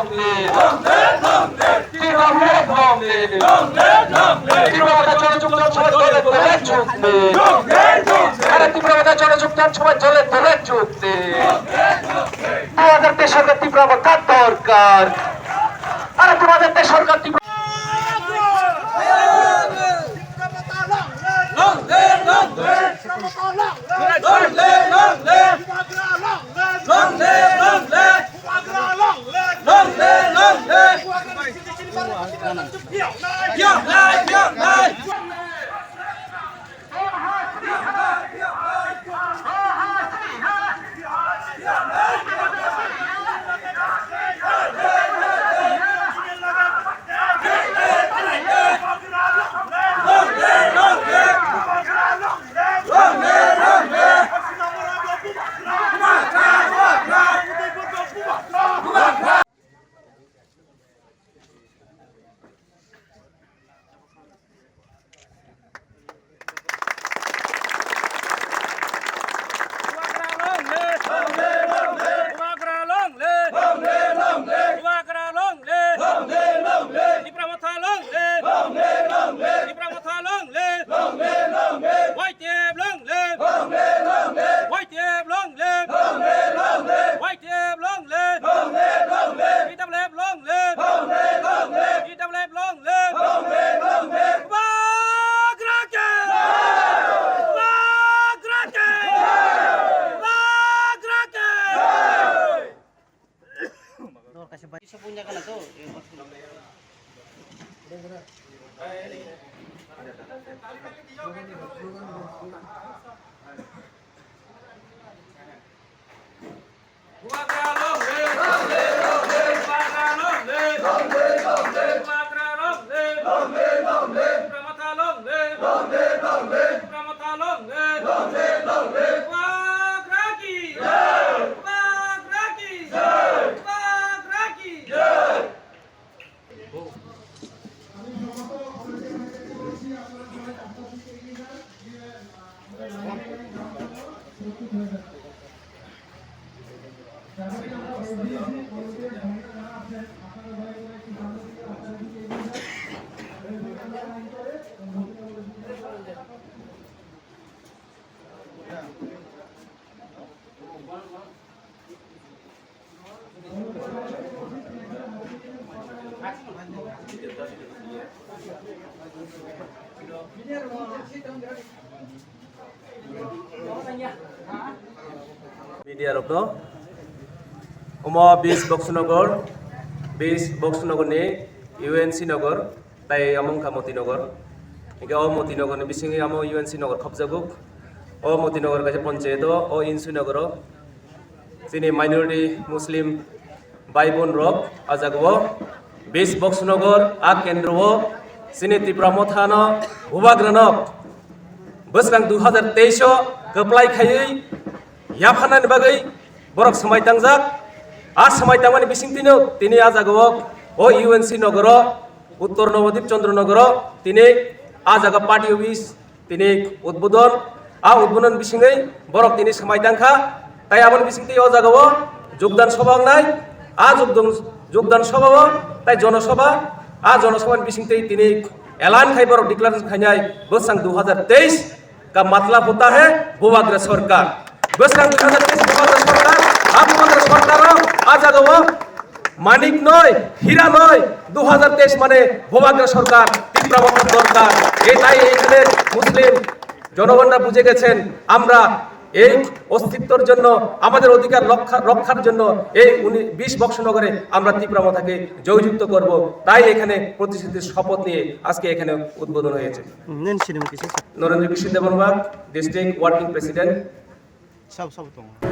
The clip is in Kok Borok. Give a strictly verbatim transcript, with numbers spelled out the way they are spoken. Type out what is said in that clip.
long live! Tipra Motha long live! Tipra Motha জনযোগদান সভায় দলে দলে যোগ দিন! আরে Tipra Motha জনযোগদান সভায় দলে দলে যোগ দিন! দু হাজার তেইশ সরকার Tipra Motha দরকার! আরে দু হাজার তেইশ সরকার Tipra Bubagra long live! Long live, long live! Bubagra long live! Long live, long live! Tipra Motha long live! Long live, long live! Tipra Motha long live! Long live, long live! Y T F long live! Long live, long live! Y T F long live! Long live, long live! Y T F long live! Long live, long live! T W F long live! Long live, long live! T W F long live! Long live, long live! Bubagra ki! Jai! Bubagra ki! Jai! Bubagra ki! Jai! Bubagra long live! Bubagra long live! Bubagra long live! Tipra Motha long live! Tipra Motha long live! Bubagra ki! Bubagra ki! Bubagra ki! Media rokno omo bis Boksonogor, bis Boksonogor ni U N C Nogor, tai amo wngkha Moti Nogor. Hingke o Moti Nogor ni bisingo amo U N C Nogor khopjago. O Moti Nogor kaisa panchayat o, o Insu Nogor o. Chini minority Muslim bai bon rok a jaga o bis Boksonogor a kendro o chini Tipra Motha no Bubagra no bwskang dui hazar teis o kwplai khaiwi yapharnani bagwi borok swmai tangjak. A swmai tangmani bisingtwi no tini a jaga o, o U N C Nogor o, Uttor Nobodip Chandra Nogor o tini a jaga party office tini udbodon, a udbodon bisingwi borok tini swmai tangkha, tai aboni bisingtwi o jaga o jogdan sobha wngnai, a jogdan, jogdan sobha o tai jonosabha, a jonosabha ni bisingtwi tini elan khai borok declaration khainai bwsang dui hazar teis ka matlab hota hai Bubagra sarkar, bwsang dui hazar teis Bubagra sarkar, a Bubagra sarkar o a jaga o মানিক নয়, হীরা নয়, দু হাজার তেইশ মানে বোমাগ্রা সরকার, তীব্র মতার দরকার। এটাই এখানে মুসলিম জনগণরা বুঝে গেছেন। আমরা এই অস্তিত্বর জন্য, আমাদের অধিকার রক্ষা, রক্ষার জন্য এই উনি-, বিশ বক্সনগরে আমরা তীব্র মতাকে জয়যুক্ত করব। তাই এখানে প্রতিশ্রুতির শপথ নিয়ে আজকে এখানে উদ্বোধন হয়েছে। নেন সিনেমা কিছু। নরেন্দ্র কৃষ্ণ দেবর্মা, ডিস্ট্রিক্ট ওয়ার্কিং প্রেসিডেন্ট। সব, সব তোমার।